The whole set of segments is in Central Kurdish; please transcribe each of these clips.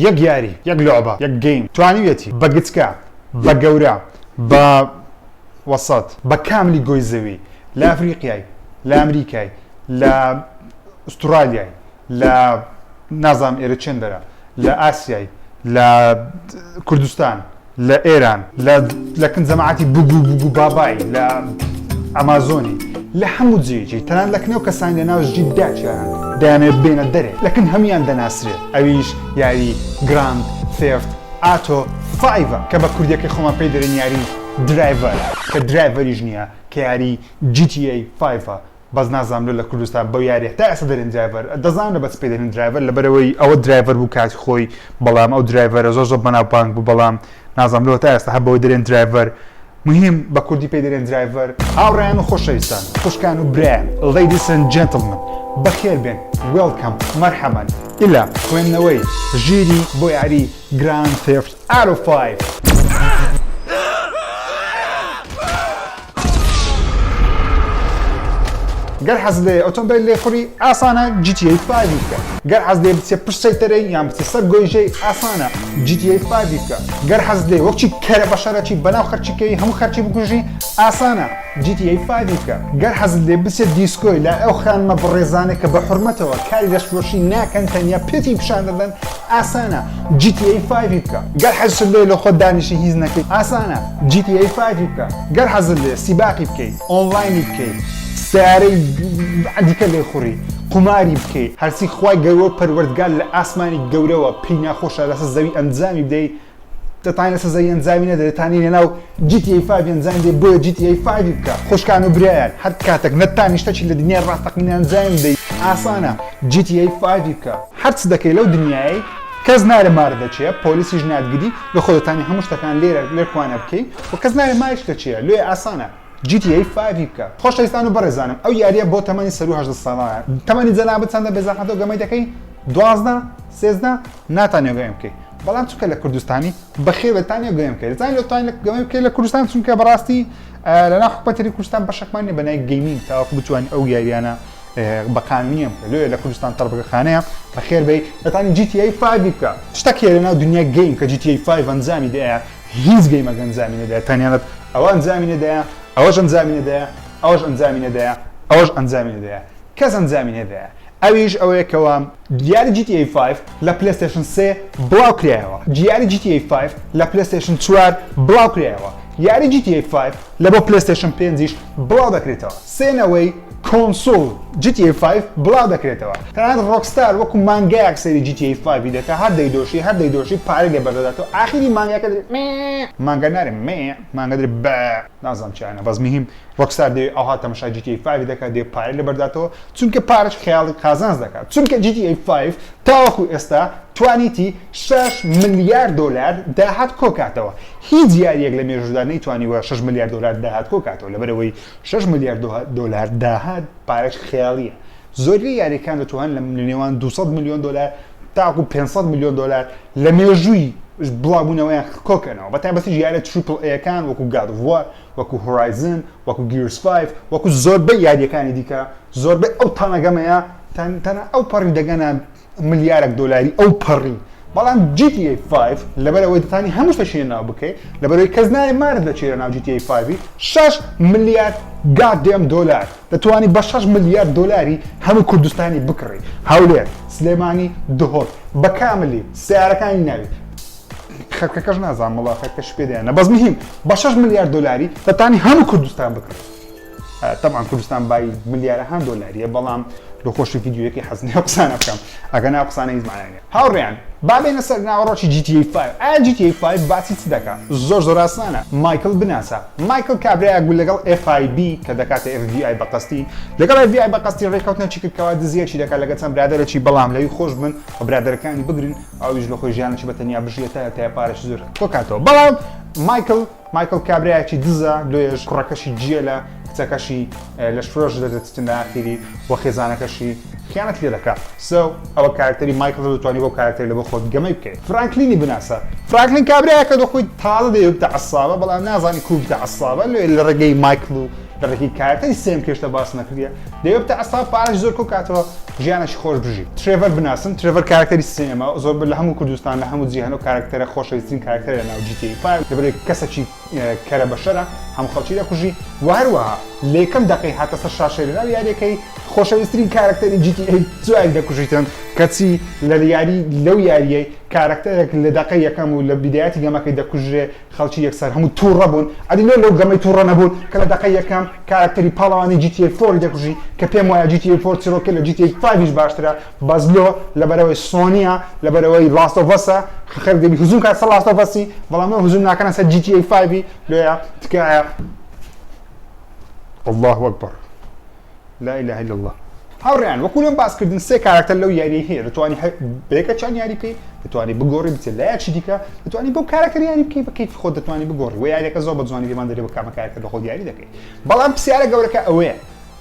یەک یاری، یەک لوعبە، یەک game توانیویەتی بە گچکە، بە گەورە، بە وەسەت، بە کاملی گۆی زەوی، لە ئەفریقیای، لە ئەمریکای، لە ئوسترالیای، لە نازانم ئێرە چێندەرە، لە ئاسیای، لە کوردستان، لە ئێران، لە لە کن جەماعەتی بوگو بوگو بابای، لە ئەمازۆنی، لە هەموو جێیەکی، تەنانەت لە کن ئەو کەسانی لە ناو ژیردا چیانن دەیانەوێت بێنە دەرێ، لە کن هەموویان دەناسرێ، ئەویش یاری Grand Theft Auto Five ە کە بە کوردیەکەی خۆمان پێی دەرێن یاری Driver کە Driver یش نییە کە یاری GTA Five ە. بەس نازانم لۆ لە کوردستان بەو یاریە تا ئێستا دەرێن Driver دەزانم لە بەس پێ دەرێن Driver لەبەرەوەی ئەوە Driver بوو کاتی خۆی بەڵام ئەو Driver ە زۆر زۆر بەناوبانگ بوو بەڵام نازانم لۆ تا ئێستا هەر بەوەی دەرێن Driver مهم بە کوردی پێی دەرێن Driver. هاوڕێیان و خۆشەویستان، خوشکان و برایان، Ladies and Gentlemen، بەخێر بێن، Welcome، مەرحەبەن، ئیلا خوێندنەوەی ژیری بۆ یاری Grand Theft Auto 5. گەر حەزت لێیە ئۆتۆمبێل لێخوڕی ئاسانە GTA 5 بکە گەر حەز لێ بچێ پشت سەیتەرەی یان بچێ سەر گۆیژەی ئاسانە GTA 5 بکە گەر حەزت لێ وەکچی کەرە بەشەرەچی بەناو خەرچیکەی هەموو خەرچی بکوژی ئاسانە GTA 5 بکە گەر حەزت لێ بچێ دیسکۆی لای ئەو خانمە بەڕێزانەی کە بە حورمەتەوە کاری لەشفرۆشی ناکەن تەنیا پێتی پیشان دەدەن ئاسانە GTA 5 بکە گەر حەزت لێ لە خۆت دانیشی هیچ نەکەی ئاسانە GTA 5 بکە گەر حەزت لێ سیباقی بکەی ئۆنڵاینی بکەی سەیارەی دیکە لێخوڕی قوماری بکەی هەرچی خوای گەورە و پەروەردگار لە ئاسمانی گەورەوە پێی ناخۆشە لەسەر زەوی ئەنجامی بدەی دەتانی لەسەر زەوی ئەنجامی نەدەی دەتانی لەناو GTA 5 ئەنجامی بدەی بۆیە GTA 5 بکە خوشکان و برایان هەر کاتێک نەتانی شتەکی لە دنیای ڕاستەقینە ئەنجامی بدەی ئاسانە GTA 5 بکە هەرچ دەکەی لەو دنیایەی کەس نارێ مارت دەچێ پۆلیسیش ناتگری لە خۆ دەتانی هەموو شتەکان لێرە لێرکوانە بکەی و کەس نارێ ماریش دەچێ لۆیە ئاسانە GTA 5 بکە. خۆشەویستان و بەڕێزانم ئەو یاریە بۆ تەمەنی سەروو 18 ساڵانە تەمەنی جەنابت چەندە بێزەحمەتەوە گەمەی دەکەی 12 13 ناتانێ گەمە بکەی بەڵام چونکە لە کوردستانی بەخێر بێتانێ گەمە بکەی دەزانی لۆ توانین گەمە بکەی لە کوردستان چونکە بەڕاستی لەناو حکومەتی کوردستان بەشەکمان نیە بەناوی gaming تاوەکو بتوانین ئەو یاریانە بە قانونیان بکە لۆیە لە کوردستان تەڕبگەخانەیە بەخێر بێی دەتانی GTA 5 بکە شتەک هەیە لەناو دنیای game کە GTA 5 ئەنجامی دەیە هیچ game ەک ئەنجامی نەدایە تەنانەت ئەوە ئەنجامی نەدایە ئەوەش ئەنجامی نەدایە ئەوەش ئەنجامی نەدایە ئەوەش ئەنجامی نەدایە کەس ئەنجامی نەدایە ئەویش ئەوەیە کەوا یاری GTA 5 لە PlayStation 3 بڵاو کرایەوە یاری GTA 5 لە PlayStation 4 بڵاو کرایەوە یاری GTA 5 لە بۆ PlayStation 5یش بڵاو دەکرێتەوە سێ نەوەی console GTA 5 بڵاو دەکرێتەوە تەنانەت Rockstar وەکو مانگایەک سەیری GTA 5 ی دەکا هەر دەیدۆشی هەر دەیدۆشی پارەی لێ بەردەداتەوە ئاخیری مانگاکە دەرێ مێ مانگا نارێ مێ مانگا دەرێ بە نازانم چیانە بەس مهم Rockstar دەوێ ئەوها تەمەشای GTA 5 دەکات دێ پارەی لێ بەرداتەوە چونکە پارەش خەیاڵی قازانج دەکات چونکە GTA 5 تاوەکو ئێستا توانیتی 6 ملیار دۆلار داهات کۆکاتەوە هیچ یاریەک لە مێژوودا نەیتوانیوە 6 ملیار دۆلار داهات کۆکاتەوە لەبەرئەوەی شەش ملیار دۆلار داهات پارەش خەیاڵیە زۆرینەی یاریەکان دەتوانن لە نێوان 200 ملیۆن دۆلار تاکو 500 ملیۆن دۆلار لە مێژووی بڵاوبوونەوەیان کۆکەنەوە بە تایبەتیش یاریە triple A ەکان وەکو God of War وەکو Horizon وەکو Gears 5 وەکو زۆربەی یاریەکانی دیکە زۆربەی ئەو تانەگەمەیە تەنها ئەو پەڕی دەگەنە ملیارەک دۆلاری ئەو پەڕی بەڵام GTA 5 لەبەر ئەوەی دەتانی هەموو شتێکی لەناو بکەی لەبەرەوەی کەس نایە مارت دەچێرە ناو GTA 5 6 ملیار goddamn دۆلار دەتوانی بە 6 ملیار دۆلاری هەموو کوردستانی بکڕی هەولێر سلێمانی دهۆک بە کاملی سیارەکانی ناوی خەرکەکەش نازانم وڵا خەرکەش پێ دەیانە بەس مهم بە 6 ملیار دۆلاری دەتانی هەموو کوردستان بکڕی تەبعەن کوردستان بای ملیارەها دۆلاریە بەڵام لە خۆشی ڤیدیۆیەکەی حەز نیە قسانە بکەم ئەگەر نا قسانە هیچ معنای نیە هاوڕێیان با بێنە سەر ناوەڕۆکی GTA 5 ئایا GTA 5 باسی چ دەکا زۆر زۆر ئاسانە مایکل بناسە مایکل کابرایەک بوو لەگەڵ FIB کە دەکاتە FBI بە قەستی لەگەڵ FBI بە قەستی ڕێککەوتنێکی کرد کەوا دزیەکی دەکات لەگەڵ چەند برادەرێکی بەڵام لەوی خۆش بن و برادەرەکانی بگرن ئەویش لە خۆی ژیانێکی بە تەنیا بژیێت تا تا پارەی زۆر کۆکاتەوە بەڵام مایکل مایکڵ کابرایەکی دزە لۆیەش کوڕەکەشی جیەلە کچەکەشی لەشفرۆش دەدەچتن لە ئاخیری و خێزانەکەشی خیانەت لێ دەکا so ئەوە کارکتەری مایکڵ دەتوانی بۆ کارکتەری لە بۆ خۆت گەمەی بکەیت فرانکلینی بناسە فرانکلین کابرایەکە لە خۆی تازە دەیەوێت بتە عەسابە بەڵام نازانی کو بتە عەسابە لۆیە لە ڕێگەی مایکڵ و لە ڕێگەی کارکتەری سێم کێشتە باس نەکردیە دەیەوێت بتە عەساب پارەش زۆر کۆ کاتەوە. ژیانێکی خۆش بژی. ترێڤەر بناسن، ترێڤەر کارەکتەری سێیەمە، زۆر لە هەموو کوردستان لە هەموو جیهان ئەو کارەکتەرە خۆشەویسترین کارەکتەرە لە ناو GTA 5 لەبەرئەوەی کەسەکی کەرە بەشەرە هەموو خەڵکی دەکوژی وە هەروەها لە یەکەم دەقەی هاتە سەر شاشەی لە ناو یاریەکەی خۆشەویسترین کارەکتەری GTA چواری دەکوژیتن کەچی لە یاری لەو یاریەی کارەکتەرێک لە دەقەی یەکەم و لە بیدایەتی گەمەکەی دەکوژرێ خەڵکی یەکسەر هەموو توڕە بوون ئەدی لۆ لەو گەمەی توڕە نەبوون کە لە دەقەی یەکەم کارەکتەری پاڵەوانی GTA four ی دەکوژی کە پێم وایە GTA four چیڕۆکەی لە GTA five یش باشترە بەس لۆ لەبەرئەوەی سۆنیە لەبەرئەوەی Last of Us ە خەرک دەبی هجوم کات سەر Last of Us ی بەڵام لۆ هجوم ناکەنە سەر GTA five ی لۆیە تکایە اللە اکبر لا اله الا اللە. هاوڕێیان وەکو لەم باس کردن سێ کاراکتەر لەو یاریەی هەیە دەتوانی هەر بەیەکەچان یاری بکەی دەتوانی بگۆڕی بچێت لایەکی دیکە دەتوانی بەو کاراکتەر یاری بکەی بە کەیفی خۆت دەتوانی بگۆڕی وە یاریەکە زۆر بە جوانی پێمان دەرێ بە کامە کاراکتەر لە خۆت یاری دەکەی بەڵام پرسیارە گەورەکە ئەوەیە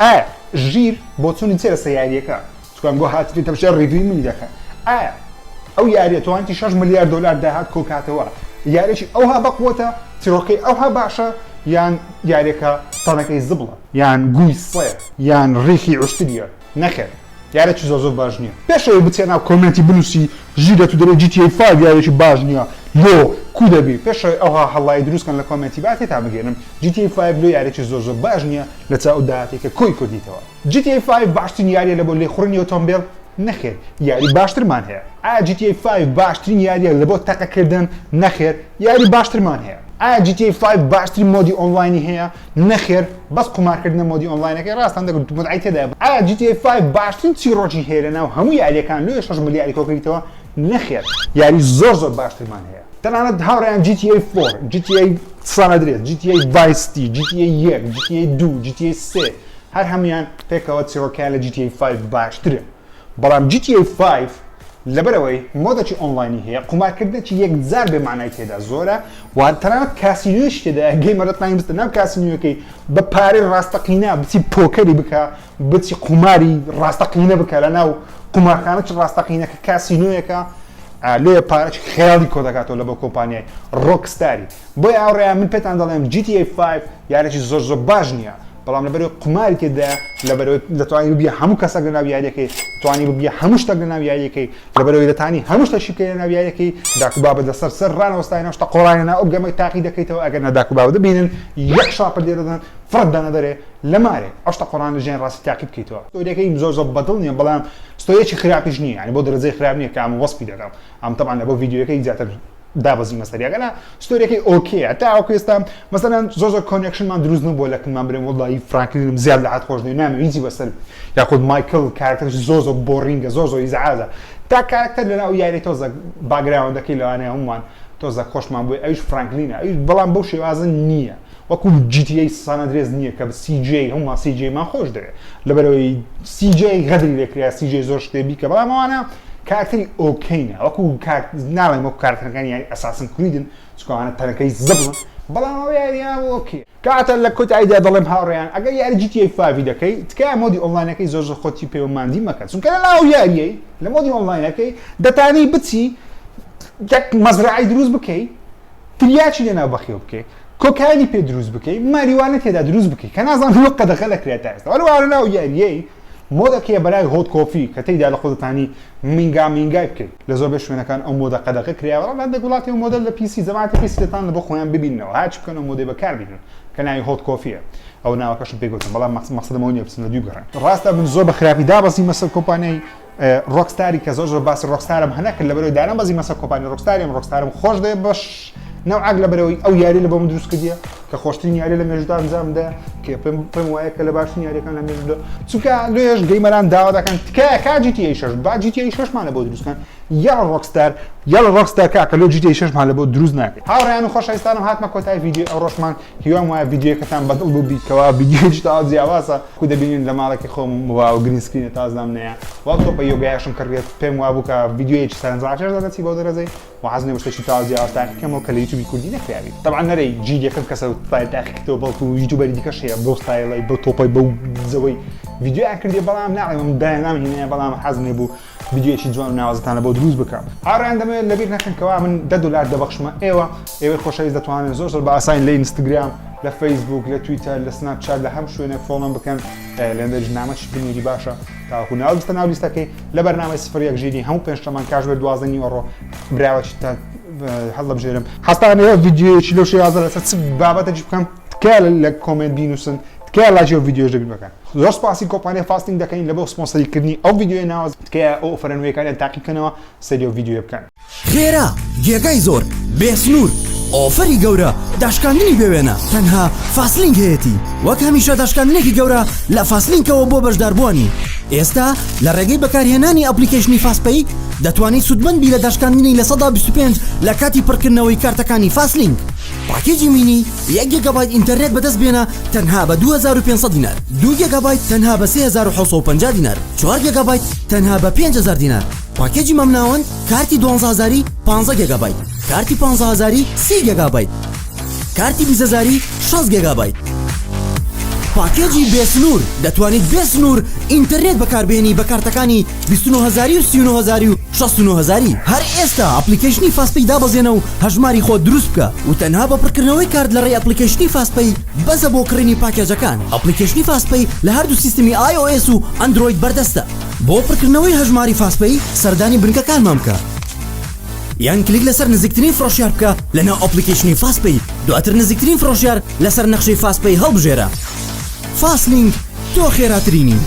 ئایا ژیر بۆچوونی چیە لەسەر یاریەکە چونکە بۆ هاتنی تەمشای review ی منی دەکەن ئایا ئەو یاریە توانیتی 6 ملیار دۆلار داهات کۆکاتەوە یاریەکی ئەوها بەقوەتە چیرۆکەی ئەوها باشە یان یاریەکە تەنەکەی زبڵە یان گوی سێ یان ڕیخی عوشتریە نەخێر یارێکی زۆر زۆر باش نیە پێش ئەوەی بچیە ناو comment ی بنوسی ژیرە تو دەرێ GTA five یارێکی باش نیە لۆ کو دەبی پێش ئەوەی ئەوها هەڵایی دروست کەن لە comment ی با تێتا بگەینم GTA five لۆ یارێکی زۆر زۆر باش نیە لە چاو ئەو داهاتەی کە کۆی کردیتەوە GTA five باشترین یاریە لە بۆ لێخوڕینی ئۆتۆمبێل؟ نەخێر یاری باشترمان هەیە. ئایا GTA five باشترین یاریە لە بۆ تەقەکردن؟ نەخێر یاری باشترمان هەیە. ئایا GTA five باشترین mode ی online ی هەیە؟ نەخێر بەس قومارکردنە mode ی online ەکەی ڕاستە هەندێک متعەی تێدایە. ئایا GTA five باشترین چیڕۆکی هەیە لە ناو هەموو یاریەکان لۆیە 6 ملیاری کۆکردیتەوە؟ نەخێر یاری زۆر زۆر باشترمان هەیە. تەنانەت هاوڕێیان GTA four، GTA San Andreas، GTA Vice City، GTA یەک، GTA دوو، GTA سێ هەر هەموویان پێکەوە چیڕۆکیان لە GTA five باشترە بەڵام GTA five لەبەرئەوەی mode ێکی online ی هەیە قومارکردنێکی یەکجار بێ مانای تێدا زۆرە و تەنانەت کاسینۆیش تێدایە gamer دەتوانێت بچێتە ناو کاسینۆیەکەی بە پارەی ڕاستەقینە بچی پۆکەری بکە بچی قوماری ڕاستەقینە بکە لە ناو قومارخانەی ڕاستەقینە کە کاسینۆیەکە لێ پارەی خەیاڵی کۆ دەکاتەوە لە بۆ کۆمپانیای Rockstar ی بۆیە هاوڕێیان من پێتان دەڵێم GTA 5 یارێکی زۆر زۆر باش نییە بەڵام لەبەرەوەی قوماری تێدایە لەبەرەوەی دەتوانی ببیە هەموو کەسێک لەناو یاریەکەی توانی ببیە هەموو شتێک لەناو یاریەکەی لەبەرەوەی دەتانی هەموو شتێکی بکەی لەناو یاریەکەی داک و بابە لەسەر سەر ڕانەوەستای شتە قۆڕانە ناو ئەو گەمەی تاقی دەکەیتەوە ئەگەر نە داک و بابە دەبینن یەک شاپە لێ دەدەن فڕت دەنە دەرێ لە مارێ ئەو شتە قۆڕان لە ژیان ڕاستی تاقی بکەیتەوە story ەکەی زۆر زۆر بەدڵ نییە بەڵام story ەکی خراپیش نییە یعنی بۆ دەرەجەی خراپ نییە کە ئەم وەسفی دەکەم ئەم تەبعەن لە بۆ ڤیدیۆیەکەی زیاتر دابەزیمە سەری ئەگەنا story ەکەی okay ە تا ئەو ئێستا مەسەلەن زۆر زۆر connection مان دروست نەبووە لە کنمان برێم وەڵڵاهی فرانکلینم زیاد لە حد خۆش نەوێ نامەوێ هیچی بەسەر یاخود مایکل کارکتەرش زۆر زۆر boring ە زۆر زۆر ئیزعاجە تا کارکتەر لەناو یاری تۆزە background ەکەی لەوانەیە هەمومان تۆزە خۆشمان بووی ئەویش فرانکلینە ئەویش بەڵام بەو شێوازە نییە وەکو GTA San Andreas نییە کە CJ هەمومان CJ مان خۆش دەوێت لەبەرەوەی CJ غەدری لێکرا CJ زۆر شتێ بیکە بەڵام ئەوانە کارکتەری okay نە وەکو ناڵێم وەکو کارکتەرەکانی یاری Assassin's Creed ن چونکە ئەوانە تەنەکەی زبڵن بەڵام ئەو یاریە okay. کاتە لە کۆتاییدا دەڵێم هاوڕێیان ئەگەر یاری GTA five ی دەکەی تکایە mode ی online ەکەی زۆر زۆر خۆتی پێوە ماندی مەکە چونکە لە ناو یاریەی لە mode ی online ەکەی دەتانی بچی یەک مەزرەعەی دروست بکەی تریاکی لەناو بەخێو بکەی کۆکاینی پێ دروست بکەی ماریوانە تێدا دروست بکەی کە نازانم لۆ قەدەغە دەکرێت تا ئێستا هەروەها لەناو یاریەی mode ەک هەیە بەناوی Hot Coffee کە تێیدا لە خۆت دەتانی مینگا مینگای بکەیت لە زۆربەی شوێنەکان ئەو mode ە قەدەغە کرایە بەڵام لە هەندێک وڵاتی ئەو mode ە لە PC جەماعەتی PC دەتان لە بۆ خۆیان ببیننەوە هەرچی بکەن ئەو mode ەی بەکار بینن کە ناوی Hot Coffee یە ئەو ناوەکەشم پێ گوتم بەڵام مەقسەدم ئەوە نییە بچم لە دووی بگەڕێن ڕاستە من زۆر بە خراپی دابەزیمە سەر کۆمپانیای Rockstar ی کە زۆر زۆر باسی Rockstar م هەنەکرد لەبەرەوەی دانەبەزیمە سەر کۆمپانی Rockstar ی ئەم Rockstar م خۆش دەوێت بەش نەوعاک لەبەرەوەی ئەو یاری لە بۆ من دروست کردیە کە خۆشترین یاری لە مێژودا ئەنجامدا کە پێم پێم وایە کە لە باشترین یاریەکان لە مێژودا چونکە لێش gamer ان داوا دەکەن تکایە کا GTA 6 با GTA 6 مان لە بۆ دروست کەن یاڵا Rockstar یاڵا Rockstar کاکە لۆ GTA 6 مان لە بۆ دروست ناکەی هاوڕێیان و خۆشەویستانم هاتمە کۆتای ڤیدیۆی ئەوڕۆشمان هیوام وایە ڤیدیۆیەکەتان بەدڵ بووبی کەوا ڤیدیۆیەکی تەواو جیاوازە کو دەبینن لە ماڵێکی خۆم و green screen ە تازدام نەیە واو تۆپە یۆگایەشم کڕیت پێم وابوو کە ڤیدیۆیەکی سەرنجڕاکێش دەردەچی بەو دەرەجەی و حەزم لێ شتێکی تەواو جیاواز تاقیکەمەوە کە لە یوتیوبی کوردی نەکراوی تەبعەن نەرێی جیل یەکەم کەسە ستایل تاقیکردەوە بەڵکو یوتیوبەری دیکەش هەیە بەو ستایلەی بەو تۆپەی بەو زەوەی ڤیدیۆیان کردیە بەڵام ناڵێم من داهێنام هینایە بەڵام حەزم لێ بوو ڤیدیۆیەکی جوان و ناوازەتان لە بۆ دروست بکەم. هاوڕێیان دەمەوێت لەبیر نەکەن کەوا من 10 دۆلار دەبەخشمە ئێوە، ئێوەی خۆشەویست دەتوانن زۆر زۆر بە ئاسانی لە ئینستگرام، لە فەیسبوک لە تویتەر لە سناپچات لە هەم شوێنێک follow م بکەن لێندەریش نامەش بنێری باشە تاوەکو ناو بستە ناو لیستەکەی لە بەرنامەی سفر یەک ژیری هەموو پێنجشەمان کاژمێر 12 نیوەڕۆ براوەکی تا هەڵدەبژێرم حەزتان لێیە ڤیدیۆیەکی لەو شێوازە لەسەر چ بابەتێکی بکەم تکایە لە comment بینوسن تکایە لایکی ئەو ڤیدیۆش لەبیر مەکەن زۆر سپاسی کۆمپانیای فاستلینک دەکەین لە بۆ سپۆنسەری کردنی ئەو ڤیدیۆیە ناوە تکایە ئەو offer ە نوێیەکانیان تاقی بکەنەوە سەیری ئەو ڤیدیۆیە بکەن. خێرا، گێگای زۆر، بێ سنوور، offer ی گەورە، داشکاندنی بێ وێنە، تەنها فاسلینک هەیەتی. وەک هەمیشە داشکاندنێکی گەورە لە فاسلینکەوە بۆ بەشداربووانی. ئێستا لە ڕێگەی بەکارهێنانی application ی فاستپەی دەتوانیت سوودمەند بی لە داشکاندنی 25% لە کاتی پڕکردنەوەی کارتەکانی فاسلینک. پاکێجی مینی یەک گێگابایت ئینتەرنێت بەدەست بێنە تەنها بە 2500 دینار، دوو گێگابایت تەنها بە 3750 دینار، چوار گێگابایت تەنها بە 5000 دینار. پاکێجی مامناوەند کارتی دوانزە هەزاری پانزە گێگابایت، کارتی پانزە هەزاری سی گێگابایت، کارتی 20 هەزاری 60 گێگابایت. پاکێجی بێ سنوور دەتوانیت بێ سنوور ئینتەرنێت بەکاربهێنی بە کارتەکانی 29 هەزاری و 39 هەزاری و 69 هەزاری. هەر ئێستا application ی فاستپەی دابەزێنە و هەژماری خۆت دروست بکە و تەنها بە پڕکردنەوەی کارت لە ڕێی application ی فاستپەی بەسە بۆ کڕینی پاکێجەکان. application ی فاستپەی لە هەردوو سیستمی iOS و ئەندرۆید بەردەستە. بۆ پڕکردنەوەی هەژماری فاستپەی سەردانی بنکەکانمان بکە یان کلیک لەسەر نزیکترین فرۆشیار بکە لەناو application ی فاستپەی دواتر نزیکترین فرۆشیار لەسەر نەخشەی فاستپەی هەڵبژێرە. فاستلینک تۆ خێراترینی.